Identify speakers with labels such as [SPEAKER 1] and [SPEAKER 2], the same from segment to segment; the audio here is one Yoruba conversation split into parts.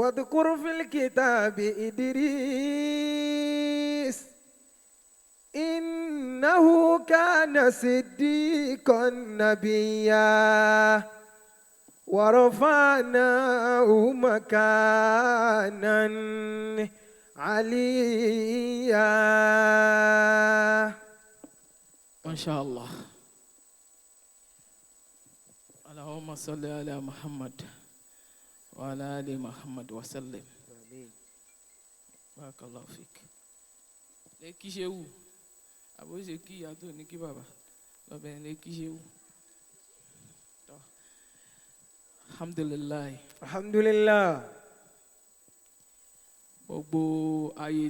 [SPEAKER 1] واذكر في الكتاب إدريس إنه كان صديقا نبيا ورفعناه مكانا عليا.
[SPEAKER 2] ما شاء الله. اللهم صل على محمد وعلى آل محمد وسلم.
[SPEAKER 1] آمين.
[SPEAKER 2] بارك الله فيك. Lè kí ṣe wù àbó ṣe kí ìyá tó ní kí bàbá lọ́bẹ̀ lè kí ṣe wù. Tọ́. Alhamdulillahi.
[SPEAKER 1] الحمد لله.
[SPEAKER 2] Gbogbo ààyè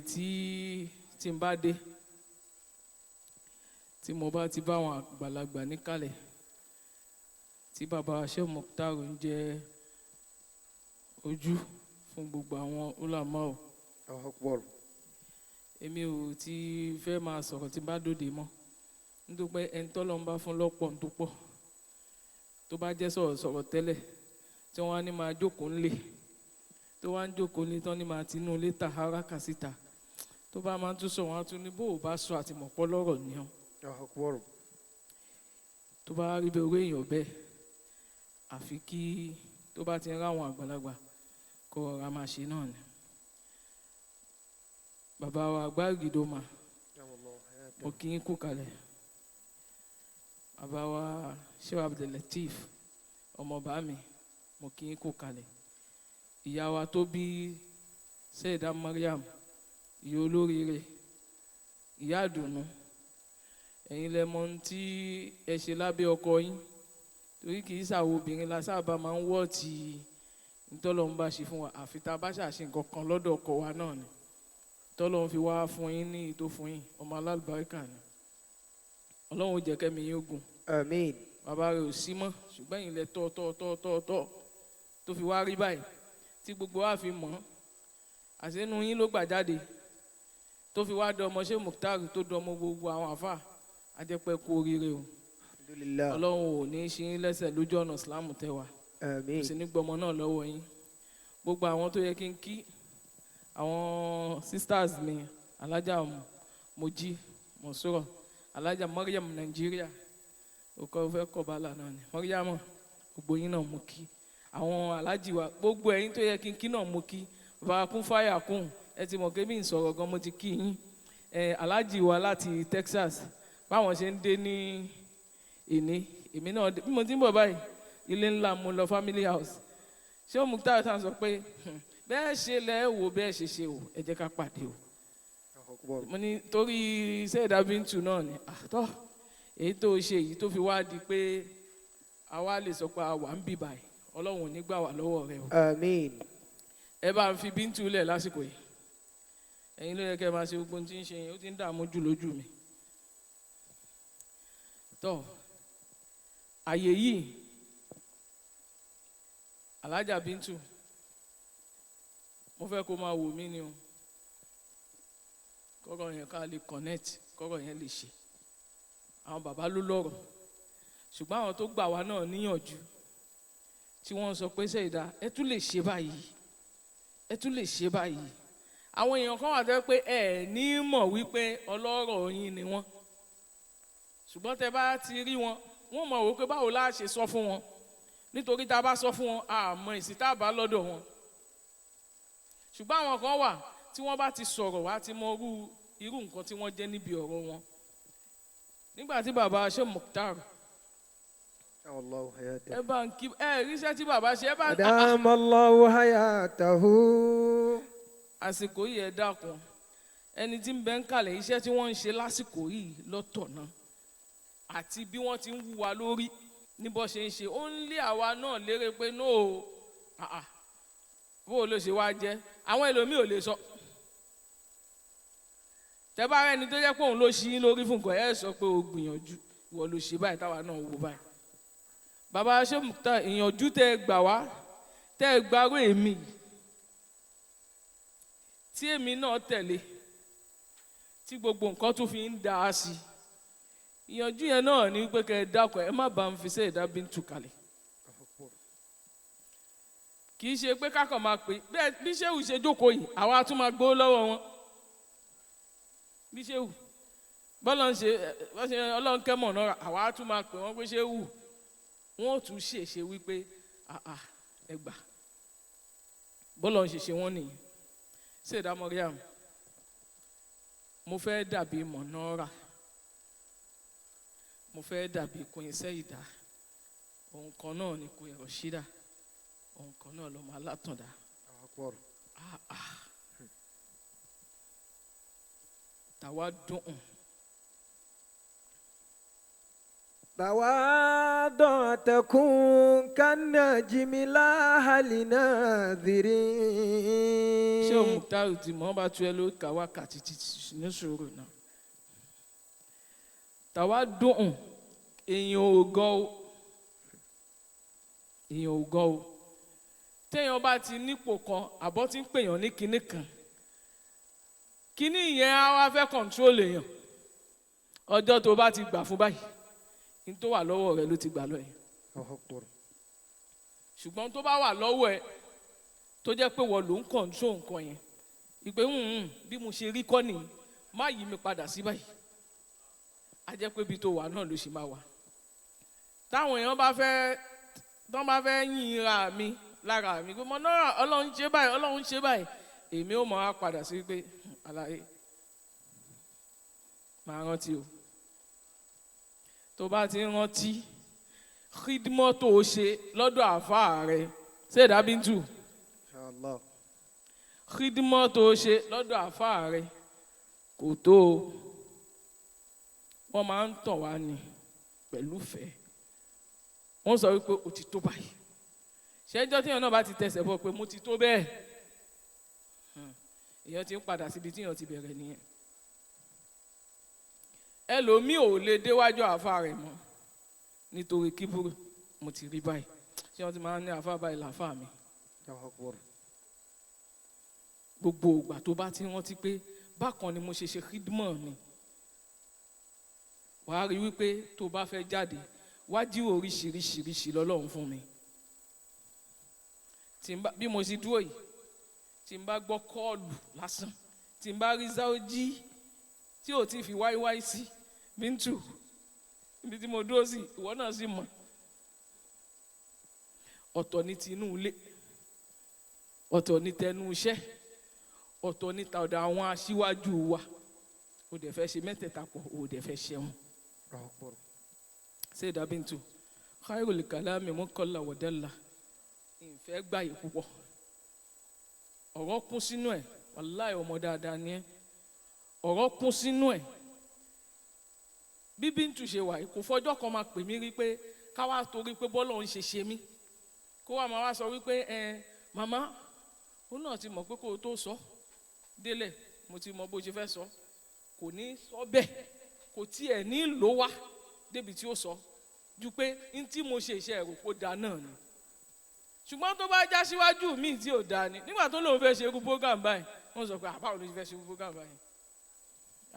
[SPEAKER 2] tí n bá dé, tí mo bá ti bá àwọn àgbàlagbà níkàlẹ̀, tí bàbá Sheikh Mukhtar ń jẹ́ ojú fún gbogbo àwọn ulama o,
[SPEAKER 1] الله أكبر.
[SPEAKER 2] Èmi ò ti fẹ́ máa sọ̀rọ̀ tí n bá dòde mọ́, nítorí pé ẹni tọ́lọ́ ń bá fún lọ́pọ̀ ń tó pọ̀, tó bá jẹ́ sọ̀rọ̀ sọ̀rọ̀ tẹ́lẹ̀, tí wọ́n á ní máa jókòó ńlẹ̀, tó wá ń jókòó ńlẹ̀ tán ní máa tinú ilé tàhárà kà síta, tó bá máa tún sọ, wọn á tún ní bó o bá sọ àtìmọ̀pọ̀ lọ́rọ̀ ni ọ́.
[SPEAKER 1] الله أكبر.
[SPEAKER 2] Tó bá rí bẹ́ẹ̀, orí èèyàn bẹ́ẹ̀, àfi kí tó bá ti ń ráwọn àgbàlagbà kó rọra máa ṣe náà ni. Bàbá wa Gbàgìdòmà, mo kí yín kú kalẹ̀. Bàbá wa Sheikh Abdulateef ọmọọba mi, mo kí yín kú kalẹ̀. Ìyá wa tó bí Seyida Mariam, ìyá olóríire, ìyá àdùnnú, ẹ̀yin lẹ mọ ohun tí ẹ ṣe lábẹ́ ọkọ yín, torí kì í ṣàwọn obìnrin la sábà máa ń wọ́ ti ntọ́lọ́run bá ṣe fún wa, àfi tá a bá ṣàṣe nǹkan kan lọ́dọ̀ ọkọ wa náà ni tọ́lọ́run fi wá fún yín ní ìtò fún yín. Ọmọ alálùbáríkà ni. Ọlọ́run ó jẹ́ kẹ́mi yín ogun.
[SPEAKER 1] آمين.
[SPEAKER 2] Bàbá rẹ̀ ò sí mọ́, ṣùgbọ́n ẹ̀yin lẹ tọ́ tọ́ tọ́ tọ́ tọ́ tó fi wá rí báyìí tí gbogbo wa fi mọ̀ ọ́n. Àṣẹnu yín ló gbà jáde tó fi wá dọmọ ṣé Mukhtar, tó dọmọ gbogbo àwọn àfà. Àjẹpẹ́ kú oríire o.
[SPEAKER 1] الحمد لله.
[SPEAKER 2] Ọlọ́run ò ní í ṣe yín lẹ́sẹ̀ lójú ọ̀nà Ìsìlámù tẹwà, kò
[SPEAKER 1] آمين.
[SPEAKER 2] sì ní gbọmọ náà lọ́wọ́ yín. Gbogbo àwọn tó yẹ kí n kí, àwọn sisters mi, Alájà Mojí Mọ̀súrọ̀, Alájà Mariam Nàìjíríà, òkò fẹ́ kọ̀bálà náà ni Mariam, gbogbo yín náà mo kí. Àwọn alájì wa, gbogbo ẹ̀yin tó yẹ kí n kí náà mo kí. Bàbá kún fáyà kún, ẹ ti mọ̀ pé mi ń sọ̀rọ̀ gan, mo ti kí yín. Ẹ alájì wa láti Texas, báwọn ṣe ń dé ní ìní, èmi náà bí mo ti ń bọ̀ báyìí, ilé ńlá mo lọ, family house. Ṣé o Mukhtar sàn sọ pé, bẹ́ẹ̀ ṣe lẹ́ wò, bẹ́ẹ̀ ṣe ṣe o, ẹ jẹ́ ká pàdé o."
[SPEAKER 1] الله أكبر.
[SPEAKER 2] Mo ní torí Seyida Bintu náà ni àtọ́ èyí tó ṣe èyí tó fi wá di pé àwa lè sọ pé àwa ń bì báyìí. Ọlọ́run ò ní gbà wá lọ́wọ́ rẹ o.
[SPEAKER 1] آمين.
[SPEAKER 2] Ẹ bá ń fi Bintu lẹ̀ lásìkò yìí. Ẹ̀yin ló yẹ kẹ́ ẹ máa ṣe gbogbo ohun tí ń ṣe yẹn, ó ti ń dààmú jù lójú mi. Tọ́ àyè yìí, Alájà Bintu, mo fẹ́ kó máa wò mí ni o, kọ́rọ̀ yẹn ká lè connect, kọ́rọ̀ yẹn lè ṣe. Àwọn bàbá ló lọ́rọ̀, ṣùgbọ́n àwọn tó gbà wá náà níyànjú, tí wọ́n sọ pé, "Seyida, ẹ tún lè ṣe báyìí, ẹ tún lè ṣe báyìí." Àwọn èèyàn kan wà tó jẹ́ pé ẹ ní mọ̀ wípé ọlọ́rọ̀ yín ni wọ́n, ṣùgbọ́n tẹ bá ti rí wọn, wọ́n mọ̀ wò pé báwo la ṣe sọ fún wọn, nítorí tá a bá sọ fún wọn, a mọ ìsì tá a bá lọ́dọ̀ wọn. Ṣùgbọ́n àwọn kan wà tí wọ́n bá ti sọ̀rọ̀, wá ti mọ irú nǹkan tí wọ́n jẹ́ níbi ọ̀rọ̀ wọn. Nígbà tí bàbá ṣe Mukhtar
[SPEAKER 1] الله حياته.
[SPEAKER 2] Ẹ bá ń kí ẹ ríṣẹ́ tí bàbá ṣe, ẹ bá ń
[SPEAKER 1] أدام الله حياته.
[SPEAKER 2] Àsìkò yìí, ẹ dákun, ẹni tí ń bẹ ń kalẹ̀, iṣẹ́ tí wọ́n ń ṣe lásìkò yìí lọ́tọ̀ náà, àti bí wọ́n ti ń wúwa lórí ní bó ṣe ń ṣe, ó ń lé àwa náà lérè pé no o, ah ah, bó o ló ṣe wá jẹ́. Àwọn ẹlòmíì ò lè sọ. Tẹ bá rẹni tó jẹ́ pé òun ló ṣí yín lórí fún nǹkan, ẹ sọ pé o gbìyànjú, ìwọ ló ṣe báyìí, táwa náà wò báyìí. Bàbá ṣé Mukhtar, ìyànjú tẹ ẹ gbà wá, tẹ ẹ gbárò èmi yìí, tí èmi náà tẹ̀lé, tí gbogbo nǹkan tún fi ń da á sí, ìyànjú yẹn náà ní pé kẹ́ ẹ dákun, ẹ má bá ń fi Seyida Bintu kalẹ̀. Kì í ṣe pé kákan máa pè bẹ́ẹ̀. Bí ṣéwù ṣe jókòó yìí, àwa tún máa gbó lọ́wọ́ wọn. Bí ṣéwù bọ́lá ń ṣe bọ́ ṣe Ọlọ́run kẹ́mọ̀ náà, àwa tún máa pè wọ́n pé ṣéwù, wọ́n ò tún ṣèṣe wípé àà ẹ gbà. Bọ́lá ń ṣe ṣe wọ́n nìyẹn. Ṣèdá Mariam, mo fẹ́ dàbí Mọ̀nàrà, mo fẹ́ dàbí Queen Sẹ́yìdá. Òun kan náà ni Queen Rọ̀ṣídà, òun kan náà lọ́mọ alátàndá.
[SPEAKER 1] Allahu Akbar.
[SPEAKER 2] Ah, ah. Tàwa dùn.
[SPEAKER 1] تواضع تكون كالنجم لا لناظرين.
[SPEAKER 2] Ṣé o Muktaru tí mò ń bá tu ẹ lórí ká wákàtí títí ní sùúrù náà? Tàwa dùn. Èèyàn ò gọ̀ o, èèyàn ò gọ̀ o. Téèyàn bá ti nípò kan, àbọ̀ tí ń pèèyàn ní kinní kan, kinní yẹn á wá fẹ́ control èèyàn. Ọjọ́ tó bá ti gbà fún báyìí, ní tó wà lọ́wọ́ rẹ ló ti gbà lọ yẹn.
[SPEAKER 1] Allahu Akbar.
[SPEAKER 2] Ṣùgbọ́n tó bá wà lọ́wọ́ ẹ, tó jẹ́ pé wọ́n ló ń control nǹkan yẹn, ìpè bí mo ṣe rí kọ́ nìyí, má yí mi padà sí báyìí, á jẹ́ pé ibi tó wà náà ló ṣì máa wà. Táwọn èèyàn bá fẹ́ tán, bá fẹ́ yìn ra mi lára mi pé mo náà Ọlọ́run ṣe báyìí, Ọlọ́run ṣe báyìí, èmi ò mọ̀ á padà sí pé àlàyé máa rántí o. Tó bá ti ń rántí khidmọ́ tó o ṣe lọ́dọ̀ àfáà rẹ, ṣé Bíntù?
[SPEAKER 1] Inshallah.
[SPEAKER 2] Khidmọ́ tó o ṣe lọ́dọ̀ àfáà rẹ kò tó o. Wọ́n máa ń tàn wá ní pẹ̀lú fẹ́. Wọ́n sọ wípé o ti tó báyìí. Ṣẹ́jọ́ tíyàn náà bá ti tẹsẹ̀ bọ̀ pé mo ti tó bẹ́ẹ̀, èèyàn ti ń padà síbi tíyàn ti bẹ̀rẹ̀ nìyẹn. Ẹlòmíì ò lè déwájú àáfàá rẹ̀ mọ́ nítorí kíburu. Mo ti rí báyìí, ṣé wọ́n ti máa ń ní àáfàá báyìí làáfàá mi?
[SPEAKER 1] Allahu Akbar.
[SPEAKER 2] Gbogbo ìgbà tó bá ti rántí pé bákan ni mo ṣe ṣe khidmọ̀ mi, wàá rí wípé tó bá fẹ́ jáde wájú, oríṣiríṣiríṣi lọ́lọ́run fún mi. Tí n bá, bí mo ṣe dúró yìí, tí n bá gbọ́ call lásán, tí n bá rí záójí tí ò tí fi wáíwáí sí Bíntù ibi tí mo dúró sí, ìwọ náà sì mọ̀. Ọ̀tọ̀ ní ti inú ilé, ọ̀tọ̀ ní tẹnu iṣẹ́, ọ̀tọ̀ ní tọ̀dọ̀ àwọn aṣíwájú wa. O dẹ̀ fẹ́ ṣe mẹ́tẹ̀ẹ̀ta pọ̀, o dẹ̀ fẹ́ ṣẹ̀wọ̀n.
[SPEAKER 1] Allahu Akbar.
[SPEAKER 2] Sayyida Bintu, khairul kalami mọ́kànlá wọ̀dẹ́là. Ìfẹ́ gbàyè púpọ̀, ọ̀rọ̀ kún sínú ẹ̀. Wàláì, ọmọ dáadáa ni ẹ́. Ọ̀rọ̀ kún sínú ẹ̀. Bí Bíntù ṣe wà yìí, kò fọjọ́ kan máa pè mí rí pé káwá torí pé bọ́lọ̀ ń ṣe ṣe mí, kó wá máa wá sọ wípé ẹ màmá, òun náà ti mọ̀ pé kó o tó sọ délẹ̀, mo ti mọ bó ṣe fẹ́ sọ. Kò ní sọ bẹ́ẹ̀, kò tiẹ̀ ní lò wá débi tí ó sọ ju pé n tí mo ṣe iṣẹ́ ẹ̀rọ kó da náà ni. Ṣùgbọ́n tó bá já síwájú míì tí ò da ni, nígbà tó lóun fẹ́ ṣe irú program báyìí, wọ́n sọ pé àbáwo ló ṣe fẹ́ ṣe irú program báyìí?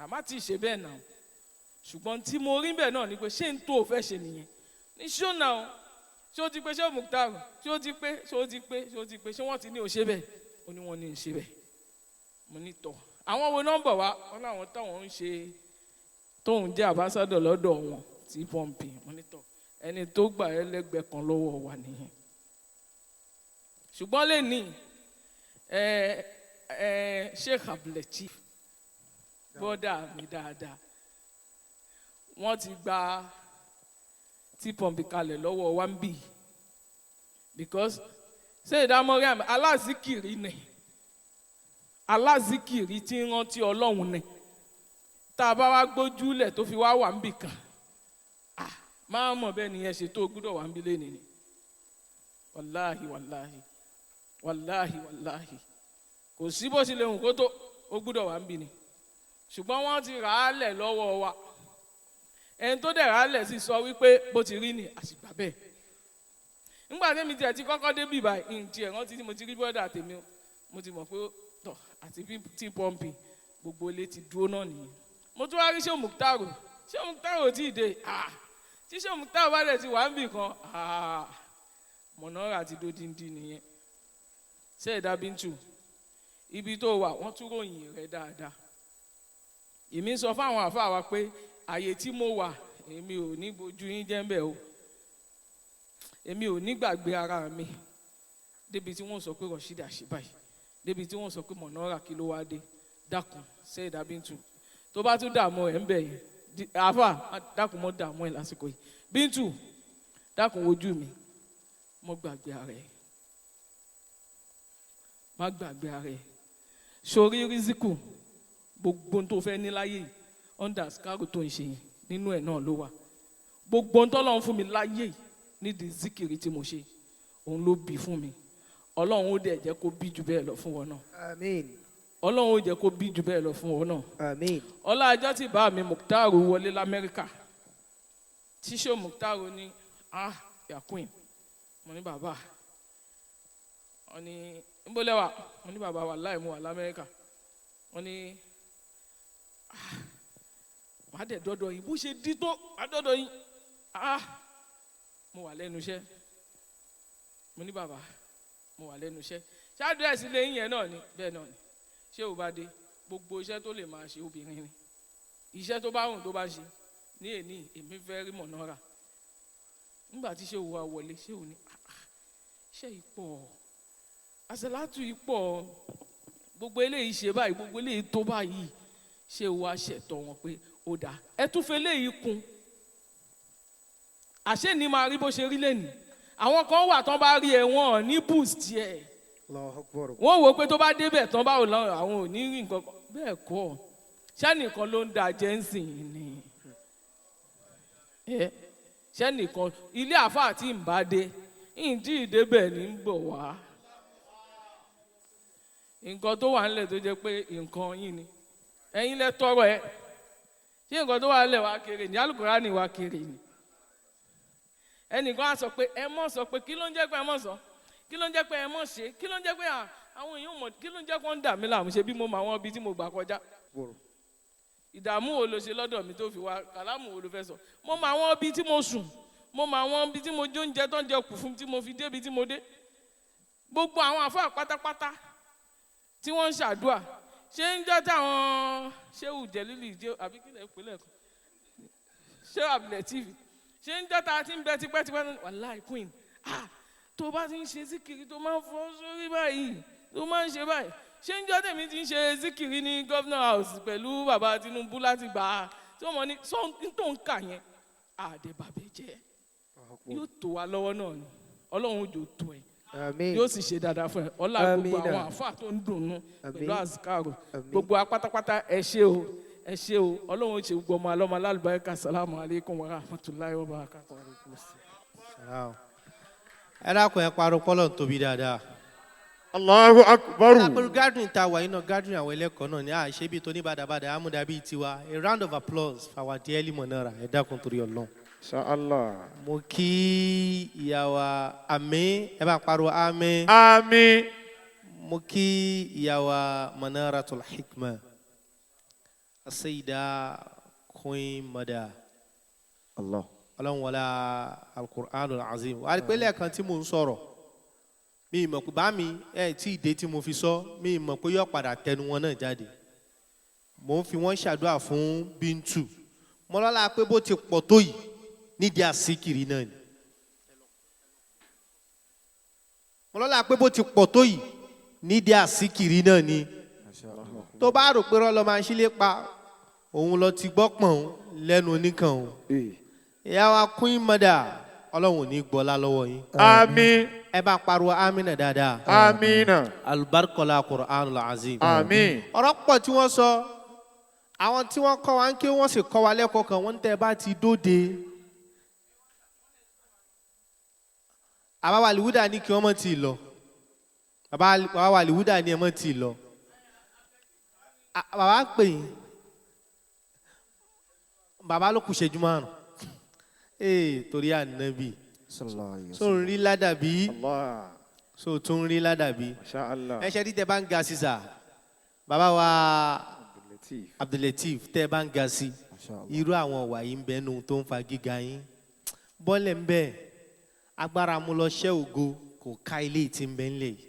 [SPEAKER 2] Àmá tí ì ṣe bẹ́ẹ̀ náà. Ṣùgbọ́n tí mo rí bẹ́ẹ̀ náà ni pé ṣé n tó o fẹ́ ṣe nìyẹn ní ṣó náà? Ṣé ó ti pé? Ṣé Muktar, ṣé ó ti pé? Ṣé ó ti pé? Ṣé ó ti pé? Ṣé wọ́n ti ní o ṣe bẹ́ẹ̀? Ó ní wọ́n ní í ṣe bẹ́ẹ̀. Mo ní tọ̀, àwọn wo nọ́mbà wa? Wọ́n láwọn táwọn ń ṣe tóun jẹ́ ambassador lọ́dọ̀ wọn tí pọ́ǹpì. Mo ní tọ̀, ẹni tó gbà ẹ́ lẹ́gbẹ̀ẹ́ kan lọ́wọ́ wa nìyẹn. Ṣùgbọ́n lè ní ẹ ẹ Sheikh Abdulateef, bọ́dà mi dáadáa, wọ́n ti gba tí pọ́ǹpì kalẹ̀ lọ́wọ́ wa ń bì, because Sayyida Mariam alázìkìrì ni, alázìkìrì tí ń rántí Ọlọ́run ni. Tá a bá wá gbójúlẹ̀ tó fi wá wà ń bì kan, ah, máa mọ̀ bẹ́ẹ̀ nìyẹn ṣe tó gbúdọ̀ wà ń bí lẹ́nìí ni. Wàláhì, wàláhì, wàláhì, wàláhì, kò sí bó ṣe lè hùn kó tó, ó gbúdọ̀ wà ń bí ni. Ṣùgbọ́n wọ́n ti rà á lẹ̀ lọ́wọ́ wa. Ẹni tó dẹ̀ rà á lẹ̀ sì sọ wípé bó ti rí ni, àsìgbà bẹ́ẹ̀. Nígbà tẹ́mi tiẹ̀ ti kọ́kọ́ dé bíbá yìí, tiẹ̀ rántí tí mo ti rí bọ́dà tèmi o, mo ti mọ̀ pé tọ̀ àti tí pọ́ǹpì gbogbo ilé ti dúró náà nìyẹn. Mo tún wá rí Ṣé Muktaru, Ṣé Muktaru ò tí ì dé. Ah, tí Ṣé Muktaru bá dẹ̀ ti wà ń bì kan, ah, mọ̀nàrà ti dódindi nìyẹn. Sẹ́ẹ̀dá Bíntù, ibi tó wà wọ́n tún ròyìn rẹ̀ dáadáa. Èmi ń sọ fáwọn àfáà wa pé àyè tí mo wà, èmi ò ní bojú yín jẹ́ ń bẹ̀ o. Èmi ò ní gbàgbé ara mi débi tí wọ́n sọ pé Rọ̀ṣídà ṣe báyìí, débi tí wọ́n sọ pé Mọ̀nàrà kí ló wá dé. Dákun, Sẹ́ẹ̀dá Bíntù, tó bá tún dààmú ẹ̀ ń bẹ̀ yẹn, àáfà, dákun, mọ́ dààmú ẹ̀ lásìkò yìí. Bíntù, dákun, wojú mi, mọ́ gbàgbé ara ẹ̀, má gbàgbé ara ẹ̀. Sórí rísíkù, gbogbo ohun tó fẹ́ ní láyé yìí, under scarf tó ń ṣe yẹn, nínú ẹ̀ náà ló wà. Gbogbo ohun tọ́lọ́run fún mi láyé yìí nídìí zikiri tí mo ṣe, òun ló bí fún mi. Ọlọ́run ó dẹ̀ jẹ́ kó bí jù bẹ́ẹ̀ lọ fún wọn náà.
[SPEAKER 1] Àmín.
[SPEAKER 2] Ọlọ́run ó jẹ́ kó bí jù bẹ́ẹ̀ lọ fún wọn náà.
[SPEAKER 1] Àmín.
[SPEAKER 2] Ọlá ajá tí bá mi Muktaru wọlé lamẹ́ríkà, tíṣó Muktaru ní, "Ah, ya queen." Mo ní, "Bàbá." Wọ́n ní, "Nbọ́lẹ́wà?" Mo ní, "Bàbá, wà láì mú wà lamẹ́ríkà." Wọ́n ní, "Ah, wàá dẹ̀ dọ́dọ̀ yín." Bó ṣe dí tó, wàá dọ́dọ̀ yín. Ah, mo wà lẹ́nu iṣẹ́. Mo ní, "Bàbá, mo wà lẹ́nu iṣẹ́." Ṣé àdírẹ́sì lẹ́yìn yẹn náà ni? Bẹ́ẹ̀ náà ni. Ṣé ò bá dé, gbogbo iṣẹ́ tó lè máa ṣe, obìnrin ni, iṣẹ́ tó bá wùn tó bá ṣe ní èní, èmi fẹ́ rí Mọ̀nàrà. Nígbà tí ṣé òwò wọlé, ṣé òní, "Ah, ah, iṣẹ́ yìí pọ̀, àṣàlátù yìí pọ̀, gbogbo eléyìí ṣe báyìí, gbogbo eléyìí tó báyìí." Ṣé òwò àṣẹtọ̀ wọn pé ó dáa, ẹ tún fẹ́ eléyìí kún. Àṣé ni máa rí bó ṣe rí lẹ́nìí. Àwọn kan wà tán bá rí ẹ, wọn ò ní boost ẹ.
[SPEAKER 1] Allahu Akbar.
[SPEAKER 2] Wọ́n wò ó pé tó bá débẹ̀ tán, báwo làwọn àwọn ò ní rí nǹkan kan. Bẹ́ẹ̀ kọ́, sẹ́nìkan ló ń da jẹ́nsìn ni ẹ, sẹ́nìkan ilé àáfàá tí ń bá dé, ìdí ìdébẹ̀ ní ń bọ̀ wá. Nǹkan tó wà nílẹ̀ tó jẹ́ pé nǹkan yín ni, ẹ̀yin lẹ tọrọ ẹ. Ṣé nǹkan tó wà nílẹ̀ wá kéré ní? Alukurani wá kéré ni? Ẹnìkan á sọ pé ẹ mọ̀, sọ pé kí ló ń jẹ́ pé ẹ mọ̀, sọ kí ló ń jẹ́ pé ẹ mọ̀, ṣe kí ló ń jẹ́ pé àwọn èèyàn mọ̀, kí ló ń jẹ́ kó ń dà mí láàmú? Ṣe bí mo mọ àwọn ibi tí mo gbà kọjá?
[SPEAKER 1] Akbar.
[SPEAKER 2] Ìdààmú wo ló ṣe lọ́dọ̀ mi tó fi wá? Kàlámù wo ló fẹ́ sọ? Mo mọ àwọn ibi tí mo sùn, mo mọ àwọn ibi tí mo jó oúnjẹ tó ń jẹ kù fún tí mo fi débi tí mo dé. Gbogbo àwọn àfáà pátápátá tí wọ́n ń ṣàdúà, ṣé ń jọ́ táwọn ṣéwù jẹ̀lílì jẹ́ àbí kílẹ̀ ìpínlẹ̀ kan, ṣéwù Abdulateef, ṣé ń jọ́ tá a ti ń bẹ tipẹ́tipẹ́? Wàláì queen, ah, tó bá ti ń ṣe síkiri, tó máa ń fọ́ sórí báyìí, tó máa ń ṣe báyìí, ṣé ń jọ́ tèmi ti ń ṣe síkiri ní Governor House pẹ̀lú bàbá Tinubu láti gbà á, tí wọ́n mọ̀ ní sọ tó ń kà yẹn, àdèbàbẹ̀ jẹ́.
[SPEAKER 1] Allahu Akbar.
[SPEAKER 2] Yóò tó wa lọ́wọ́ náà ni. Ọlọ́run jò tó ẹ̀.
[SPEAKER 1] Àmín.
[SPEAKER 2] Yóò sì ṣe dáadáa fún ẹ. Ọlá gbogbo
[SPEAKER 1] Àmín.
[SPEAKER 2] àwọn àfáà tó ń dùnnú
[SPEAKER 1] Àmín.
[SPEAKER 2] pẹ̀lú àzùkárò.
[SPEAKER 1] Àmín.
[SPEAKER 2] Gbogbo wa pátápátá, ẹ ṣé o, ẹ ṣé o. Ọlọ́run ó ṣe gbogbo ọmọ alọ́mọ alálùbáríkà. Sàlámù aleykum wa rahmatulahi wa barakatuh.
[SPEAKER 3] Salam. Ẹ dákun, ẹ parọ́ pọ́lọ̀ ń tóbi dáadáa.
[SPEAKER 4] Allahu Akbar.
[SPEAKER 3] Pẹ̀lú gathering ta wà nínú gathering àwọn ẹlẹ́kọ̀ọ́ náà ni a ṣe bí tóní bàdàbàdà amúdàbí tiwa. A round of applause for our dearly Monara. Ẹ dákun torí Ọlọ́run.
[SPEAKER 4] Inshallah.
[SPEAKER 3] Mo kí ìyá wa, àmín, ẹ bá pariwo àmín.
[SPEAKER 4] Àmín.
[SPEAKER 3] Mo kí ìyá wa Manaratul Hikma, Asayida Queen Mother.
[SPEAKER 1] Allah.
[SPEAKER 3] Ọlọ́run wọlé Al-Qur'anul Azim. Wà á rí pé lẹ́ẹ̀kan tí mò ń sọ̀rọ̀, mi ì mọ̀ pé bá mi ẹ̀ tí ì dé tí mo fi sọ, mi ì mọ̀ pé yóò padà tẹnu wọn náà jáde. Mò ń fi wọ́n ṣàdúrà fún Bíntù mọ́lọ́lá pé bó ti pọ̀ tó yìí nídìí àsìkiri náà ni. Mọ́lọ́lá pé bó ti pọ̀ tó yìí nídìí àsìkiri náà ni. Tó bá rò pé rọ́lọ́ máa ń sílé pa òun lọ, ti gbọ́ pọ̀n lẹ́nu oníkan òun. Ìyá wa Queen Mother, Ọlọ́run ò ní gbọ́lá lọ́wọ́ yín.
[SPEAKER 4] Àmín.
[SPEAKER 3] Ẹ bá pariwo amínà dáadáa.
[SPEAKER 4] Amina.
[SPEAKER 3] Alubarikola Qur'anul Azim.
[SPEAKER 4] Àmín.
[SPEAKER 3] Ọ̀rọ̀ pọ̀ tí wọ́n sọ. Àwọn tí wọ́n kọ́ wa ń ké, wọ́n sì kọ́ wa lẹ́kọ̀ọ́ kan. Wọ́n ń tẹ́ bá ti dóde. Àbáwá àlìwúdà ní kí wọ́n mọ̀ tí ì lọ. Bàbá àlìwúdà ní ẹ mọ̀ tí ì lọ. Bàbá pè yín. Bàbá ló kù ṣẹ́jú 5. Ee, torí ànábì. So ń rí ládàbí.
[SPEAKER 4] Allah.
[SPEAKER 3] So tún rí ládàbí.
[SPEAKER 4] Masha Allah.
[SPEAKER 3] Ẹ ṣe tí tẹ bá ń ga sí sà. Bàbá wa
[SPEAKER 4] Abdulateef.
[SPEAKER 3] Abdulateef, tẹ bá ń ga sí. Irú àwọn ọ̀wà yìí ń bẹ nu tó ń fa gíga yín. Bọ́lẹ̀ ń bẹ. Agbára mu lọ ṣẹ́ ògo kò ká ilé tí ń bẹ ńlẹ̀ yìí.